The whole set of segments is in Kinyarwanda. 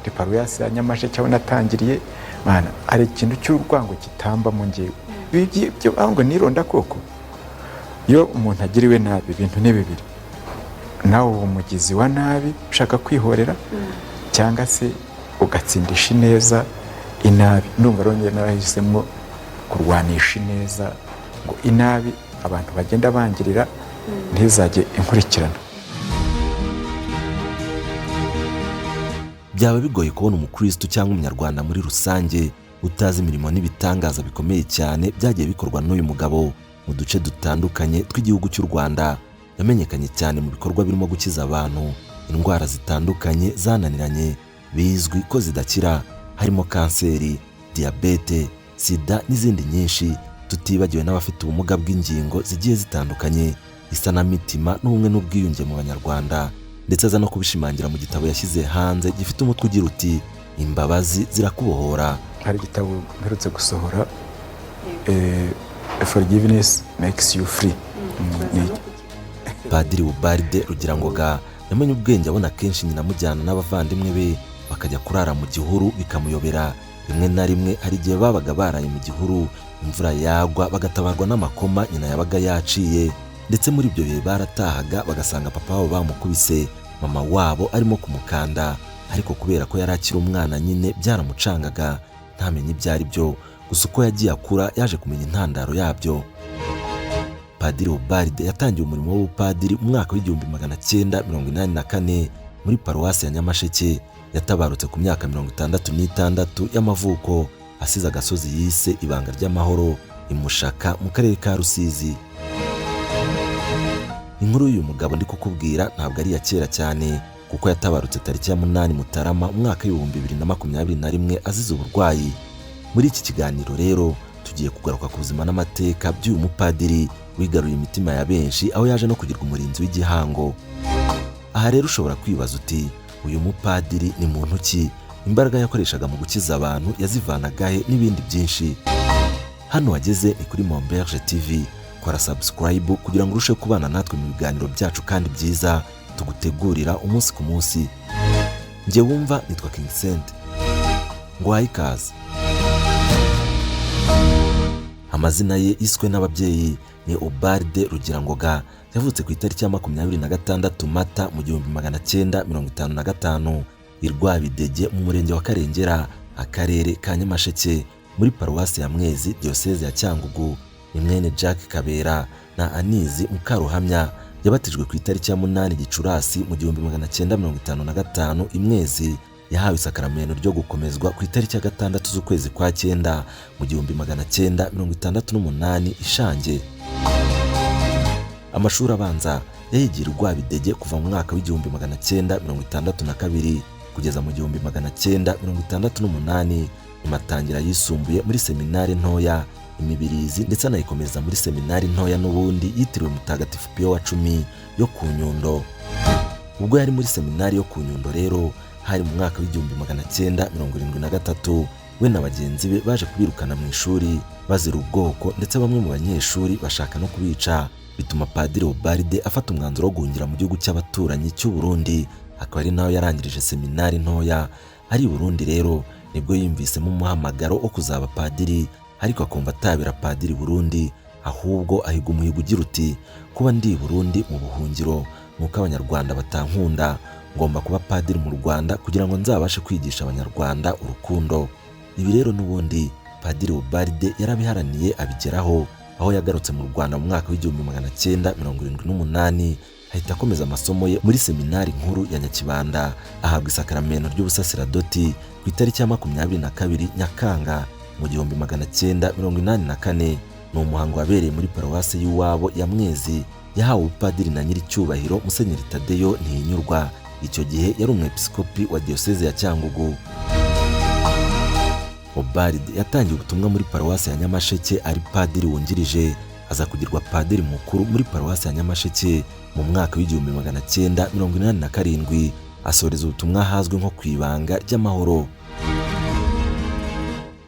Muri paruwasi ya Nyamasheke aho natangiriye, mana, hari ikintu cy'urwango kitambamo ngewe. Ibi byo ngo nironda koko. Iyo umuntu agiriwe nabi, ibintu ni bibiri: nawe uba umugizi wa nabi ushaka kwihorera, cyangwa se ugatsindisha ineza inabi. Ndumva rero njye narahisemo kurwanisha ineza, ngo inabi abantu bagenda bangirira ntizajye inkurikirana. Byaba bigoye kubona umukristo cyangwa umunyarwanda muri rusange utazi imirimo n'ibitangaza bikomeye cyane byagiye bikorwa n'uyu mugabo mu duce dutandukanye tw'igihugu cy'u Rwanda. Yamenyekanye cyane mu bikorwa birimo gukiza abantu indwara zitandukanye zananiranye bizwi ko zidakira, harimo kanseri, diyabete, sida n'izindi nyinshi, tutibagiwe n'abafite ubumuga bw'ingingo zigiye zitandukanye, isanamitima n'ubumwe n'ubwiyunge mu Banyarwanda, ndetse aza no kubishimangira mu gitabo yashyize hanze gifite umutwe ugira uti: "Imbabazi zirakubohora." Hari igitabo mperutse gusohora, "Forgiveness Makes You Free". Padiri Ubalde Rugirangoga yamenye ubwenge abona kenshi nyina amujyana n'abavandimwe be bakajya kurara mu gihuru, bikamuyobera. Rimwe na rimwe hari igihe babaga baraye mu gihuru, imvura yagwa bagatabarwa n'amakoma nyina yabaga yaciye. Ndetse muri ibyo bihe baratahaga bagasanga papa wabo bamukubise, mama wabo arimo kumukanda, ariko kubera ko yari akiri umwana nyine byaramucangaga, ntamenye ibyo ari byo. Gusa uko yagiye akura yaje kumenya intandaro yabyo. Padiri Ubalde yatangiye umurimo w'ubupadiri mu mwaka wa 1984 muri paruwasi ya Nyamasheke. Yatabarutse ku myaka 66 y'amavuko, asize agasozi yise Ibanga ry'Amahoro i Mushaka mu karere ka Rusizi. Inkuru y'uyu mugabo ndi kukubwira ntabwo ari iya kera cyane, kuko yatabarutse tariki ya 8 Mutarama umwaka wa 2021 azize uburwayi. Muri iki kiganiro rero tugiye kugaruka ku buzima n'amateka by'uyu mupadiri wigaruye imitima ya benshi, aho yaje no kugirwa umurinzi w'igihango. Aha rero ushobora kwibaza uti: "Uyu mupadiri ni muntu ki? Imbaraga yakoreshaga mu gukiza abantu yazivanaga he?" N'ibindi byinshi. Hano wageze ni kuri Momberge TV. Kora subscribe kugira ngo urusheho kubana natwe mu biganiro byacu kandi byiza tugutegurira umunsi ku munsi. Njye wumva nitwa King Sent, nguhaye ikaze. Amazina ye yiswe n'ababyeyi ni Ubalde Rugirangoga. Yavutse ku itariki ya 26 Mata mu 1955 i Rwabidege mu murenge wa Karengera, akarere ka Nyamasheke, muri paruwasi ya Mwezi, diyoseze ya Cyangugu. Ni mwene Jack Kabera na Anizi Mukaruhamya. Yabatijwe ku itariki ya 8 Gicurasi mu 1955 i Mwezi. Yahawe isakaramento ryo gukomezwa ku itariki ya 6 z'ukwezi kwa cyenda mu 1968 i Shange. Amashuri abanza yayigira Rwabidege kuva mu mwaka wa 1962 kugeza mu 1968. Nyuma atangira yisumbuye muri seminari ntoya Imibirizi, ndetse anayikomeza muri seminari ntoya n'ubundi yitiriwe Mutagatifu Piyo wa Cumi yo ku Nyundo. Ubwo yari muri seminari yo ku Nyundo rero, hari mu mwaka wa 1973, we na bagenzi be baje kubirukana mu ishuri bazira ubwoko, ndetse bamwe mu banyeshuri bashaka no kubica, bituma Padiri Ubalde afata umwanzuro wo guhungira mu gihugu cy'abaturanyi cy'u Burundi, akaba ari naho yarangirije seminari ntoya. Ari i Burundi rero nibwo yumvisemo umuhamagaro wo kuzaba padiri, ariko akumva atabera padiri Burundi, ahubwo ahiga umuhigo ugira uti: "Kuba ndi i Burundi mu buhungiro nuko Abanyarwanda batankunda, ngomba kuba padiri mu Rwanda kugira ngo nzabashe kwigisha Abanyarwanda urukundo." Ibi rero n'ubundi Padiri Ubalde yarabiharaniye abigeraho, aho yagarutse mu Rwanda mu mwaka wa 1978, ahita akomeza amasomo ye muri seminari nkuru ya Nyakibanda, ahabwa isakaramento ry'ubusaserdoti ku itariki ya 22 Nyakanga mu 1984. Ni umuhango wabereye muri paruwasi y'iwabo ya Mwezi. Yahawe ubupadiri na nyiricyubahiro Musenyeri Tadeyo Ntihinyurwa, icyo gihe yari umwepiskopi wa diyoseze ya Cyangugu. Ubalde yatangiye ubutumwa muri paruwasi ya Nyamasheke ari padiri wungirije, aza kugirwa padiri mukuru muri paruwasi ya Nyamasheke mu mwaka wa 1987, asoreza ubutumwa ahazwi nko ku Ibanga ry'Amahoro.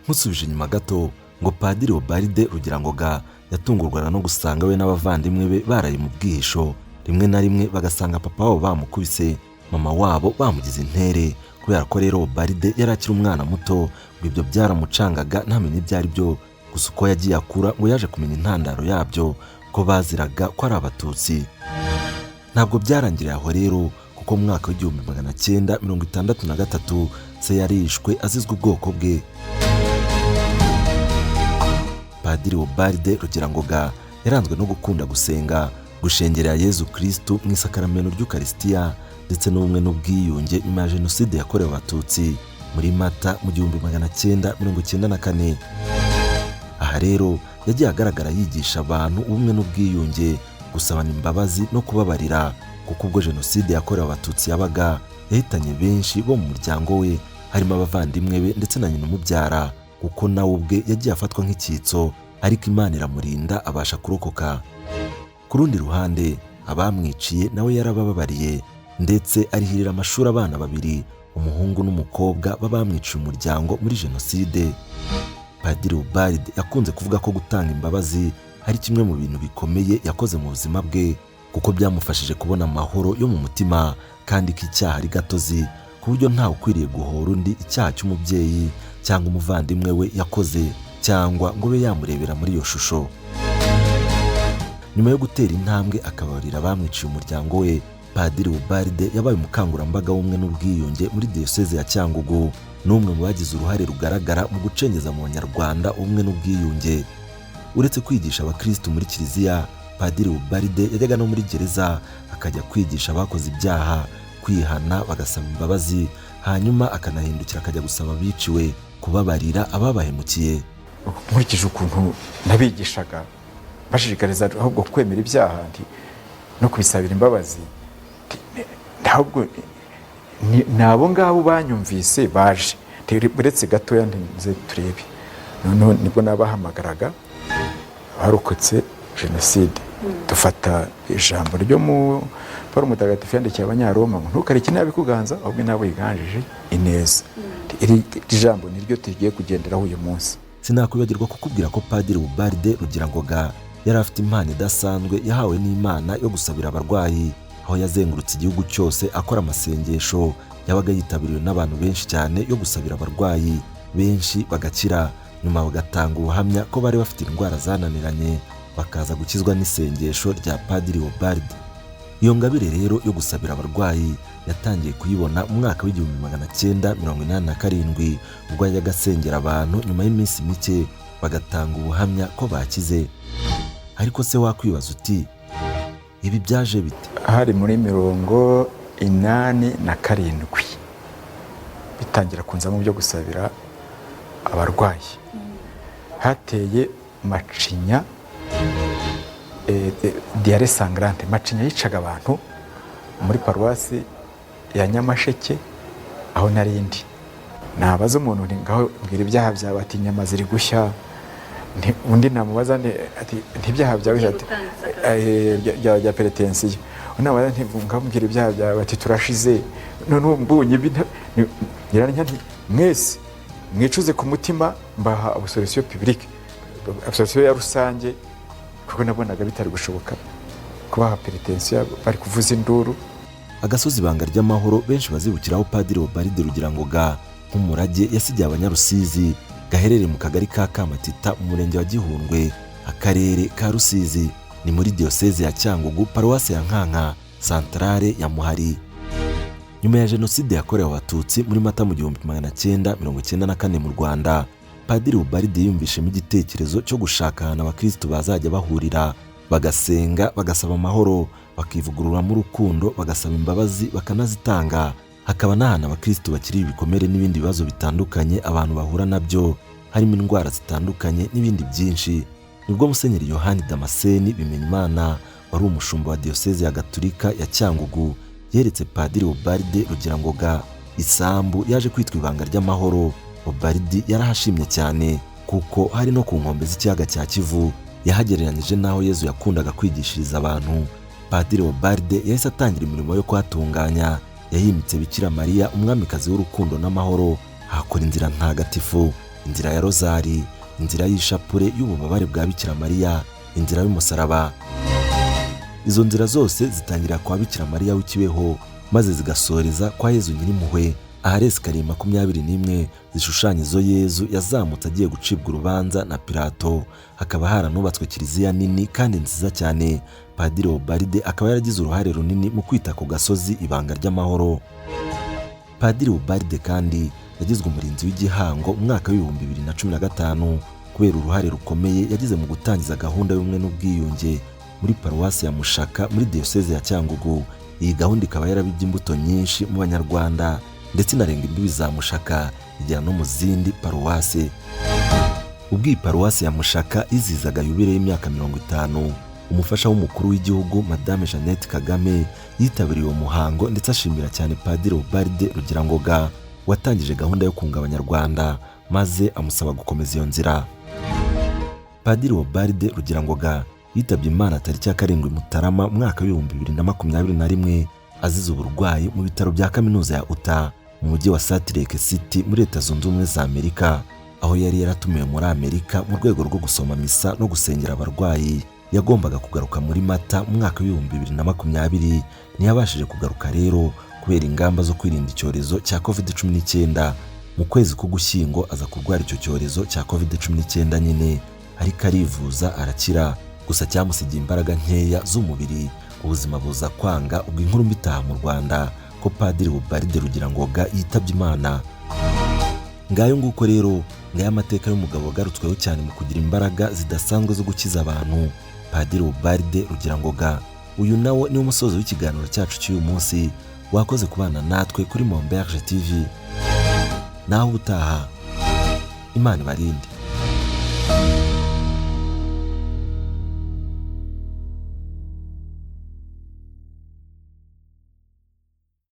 Nkusubije inyuma gato, ngo Padiri Ubalde Rugirangoga yatungurwaga no gusanga we n'abavandimwe be baraye mu bwihisho, rimwe na rimwe bagasanga papa wabo bamukubise, mama wabo bamugize intere, Kubera ko rero Ubalde yari akiri umwana muto, ngo ibyo byaramucangaga ntamenye ibyo ari byo. Gusa uko yagiye akura ngo yaje kumenya intandaro yabyo, ko baziraga ko ari Abatutsi. Ntabwo byarangiriye aho rero, kuko mu mwaka wa 1963 se yarishwe azizwe ubwoko bwe. Padiri Ubalde Rugirangoga yaranzwe no gukunda gusenga, gushengerera Yezu Kristu mu isakaramento ry'Ukarisitiya ndetse n'ubumwe n'ubwiyunge. Nyuma ya Jenoside yakorewe Abatutsi muri Mata mu 1994, aha rero yagiye agaragara yigisha abantu ubumwe n'ubwiyunge, gusabana imbabazi no kubabarira, kuko ubwo Jenoside yakorewe Abatutsi yabaga yahitanye benshi bo mu muryango we, harimo abavandimwe be ndetse na nyina umubyara, kuko nawe ubwe yagiye afatwa nk'icyitso, ariko Imana iramurinda abasha kurokoka. Ku rundi ruhande, abamwiciye nawe yarabababariye, ndetse arihirira amashuri abana babiri, umuhungu n'umukobwa, b'abamwiciye umuryango muri Jenoside. Padiri Ubalde yakunze kuvuga ko gutanga imbabazi ari kimwe mu bintu bikomeye yakoze mu buzima bwe, kuko byamufashije kubona amahoro yo mu mutima, kandi ko icyaha ari gatozi, ku buryo ntawe ukwiriye guhora undi icyaha cy'umubyeyi cyangwa umuvandimwe we yakoze, cyangwa ngo ube yamurebera muri iyo shusho. Nyuma yo gutera intambwe akababarira abamwiciye umuryango we, Padiri Ubalde yabaye umukangurambaga w'ubumwe n'ubwiyunge muri Diyoseze ya Cyangugu, n'umwe mu bagize uruhare rugaragara mu gucengeza mu Banyarwanda ubumwe n'ubwiyunge. Uretse kwigisha abakirisitu muri kiliziya, Padiri Ubalde yajyaga no muri gereza akajya kwigisha abakoze ibyaha kwihana bagasaba imbabazi, hanyuma akanahindukira akajya gusaba abiciwe kubabarira ababahemukiye. Nkurikije ukuntu nabigishaga, bashishikariza ahubwo kwemera ibyaha no kubisabira imbabazi, ntabwo ni abo ngabo banyumvise baje. Uretse gatoya nze turebe. Noneho nibwo nabahamagaraga abarokotse Jenoside, dufata ijambo ryo mu Paul Mutagatifu yandikiye Abanyaroma ngo: "Ntukareke inabi kuganza, ahubwo inabi uyiganjije ineza." Iri jambo niryo tugiye kugenderaho uyu munsi. Sinakwibagirwa kukubwira ko Padiri Ubalde Rugirangoga yari afite impano idasanzwe yahawe n'Imana yo gusabira abarwayi, aho yazengurutse igihugu cyose akora amasengesho yabaga yitabiriwe n'abantu benshi cyane yo gusabira abarwayi, benshi bagakira, nyuma bagatanga ubuhamya ko bari bafite indwara zananiranye bakaza gukizwa n'isengesho rya Padiri Ubalde. Iyo ngabire rero yo gusabira abarwayi yatangiye kuyibona mu mwaka wa 1987, ubwo yajyaga asengera abantu, nyuma y'iminsi mike bagatanga ubuhamya ko bakize. Ariko se wakwibaza uti: "Ibi byaje bite?" Hari muri 87 bitangira kunzamo byo gusabira abarwayi. Hateye macinya, diarrhée sanglante. Macinya yicaga abantu muri paruwasi ya Nyamasheke aho narindi. Nabaza umuntu nti: "Ngaho mbwira ibyaha byawe," ati: "Inyama ziri gushya." Undi namubaza ati: "Ntibyaha byawe?" Ati: "Bya peretensiyo." Undi namubaza nti: "Ngaho mbwira ibyaha byawe," ati: "Turashize." Noneho mbonye ibi ngira nti: "Mwese mwicuze ku mutima." Mbaha absolution publique, absolution ya rusange, kuko nabonaga bitari gushoboka kubaha peretensiyo bari kuvuza induru. Agasozi Ibanga ry'Amahoro benshi bazibukiraho Padiri Ubalde Rugirangoga nk'umurage yasigiye Abanyarusizi, gaherereye mu kagari ka Kamatita, mu murenge wa Gihundwe, akarere ka Rusizi, ni muri Diyoseze ya Cyangugu, paruwasi ya Nkanka, santarare ya Muhari. Nyuma ya Jenoside yakorewe Abatutsi muri Mata mu 1994 mu Rwanda, Padiri Ubalde yiyumvishemo igitekerezo cyo gushaka ahantu abakirisitu bazajya bahurira bagasenga, bagasaba amahoro, bakivugururamo urukundo, bagasaba imbabazi bakanazitanga, hakaba n'ahantu abakirisitu bakiri ibikomere n'ibindi bibazo bitandukanye abantu bahura nabyo, harimo indwara zitandukanye n'ibindi byinshi. Nibwo Musenyeri Yohani Damascene Bimenyimana, wari umushumba wa Diyoseze ya Gaturika ya Cyangugu, yeretse Padiri Ubalde Rugirangoga isambu yaje kwitwa Ibanga ry'Amahoro. Ubalde yarahashimye cyane, kuko hari no ku nkombe z'ikiyaga cya Kivu. Yahagereranyije n'aho Yezu yakundaga kwigishiriza abantu. Padiri Ubalde yahise atangira imirimo yo kuhatunganya. Yahimitse Bikira Mariya, umwamikazi w'urukundo n'amahoro, ahakora inzira ntagatifu, inzira ya rozari, inzira y'ishapure y'ububabare bwa Bikira Mariya, inzira y'umusaraba. Izo nzira zose zitangira kwa Bikira Mariya w'ikibeho, maze zigasoreza kwa Yezu Nyirimpuhwe. Ahari esikariye 21 zishushanya izo Yezu yazamutse agiye gucibwa urubanza na Pilato. Hakaba haranubatswe kiliziya nini kandi nziza cyane. Padiri Ubalde akaba yaragize uruhare runini mu kwita ku gasozi Ibanga ry'Amahoro. Padiri Ubalde kandi yagizwe umurinzi w'igihango mu mwaka w'2015 kubera uruhare rukomeye yagize mu gutangiza gahunda y'ubumwe n'ubwiyunge muri paruwasi ya Mushaka muri diyoseze ya Cyangugu. Iyi gahunda ikaba yarabibye imbuto nyinshi mu Banyarwanda, ndetse inarenga imbibi za Mushaka igera no mu zindi paruwasi. Ubwo iyi paruwasi ya Mushaka izizaga yubile y'imyaka 50, umufasha w'umukuru w'igihugu Madame Jeannette Kagame yitabiriye uwo muhango, ndetse ashimira cyane Padiri Ubalde Rugirangoga watangije gahunda yo kunga Abanyarwanda, maze amusaba gukomeza iyo nzira. Padiri Ubalde Rugirangoga yitabye Imana tariki ya 7 Mutarama mwaka w'2021 azize uburwayi mu bitaro bya kaminuza ya Utah mu mujyi wa Salt Lake City muri Leta Zunze Ubumwe za Amerika, aho yari yaratumiwe muri Amerika mu rwego rwo gusoma misa no gusengera abarwayi. Yagombaga kugaruka muri Mata mu mwaka w'2020, ntiyabashije kugaruka rero kubera ingamba zo kwirinda icyorezo cya COVID-19. Mu kwezi k'Ugushyingo aza kurwara icyo cyorezo cya COVID-19 nyine, ariko arivuza arakira, gusa cyamusigiye imbaraga nkeya z'umubiri. Ubuzima buza kwanga ubwo inkuru mbi itaha mu Rwanda ko Padiri Ubalde Rugirangoga yitabye Imana. Ngayo nguko rero, ngayo amateka y'umugabo wagarutsweho cyane mu kugira imbaraga zidasanzwe zo gukiza abantu, Padiri Ubalde Rugirangoga. Uyu nawo niwo musozo w'ikiganiro cyacu cy'uyu munsi. Wakoze kubana natwe kuri Momberge TV. Naho ubutaha, Imana ibarinde.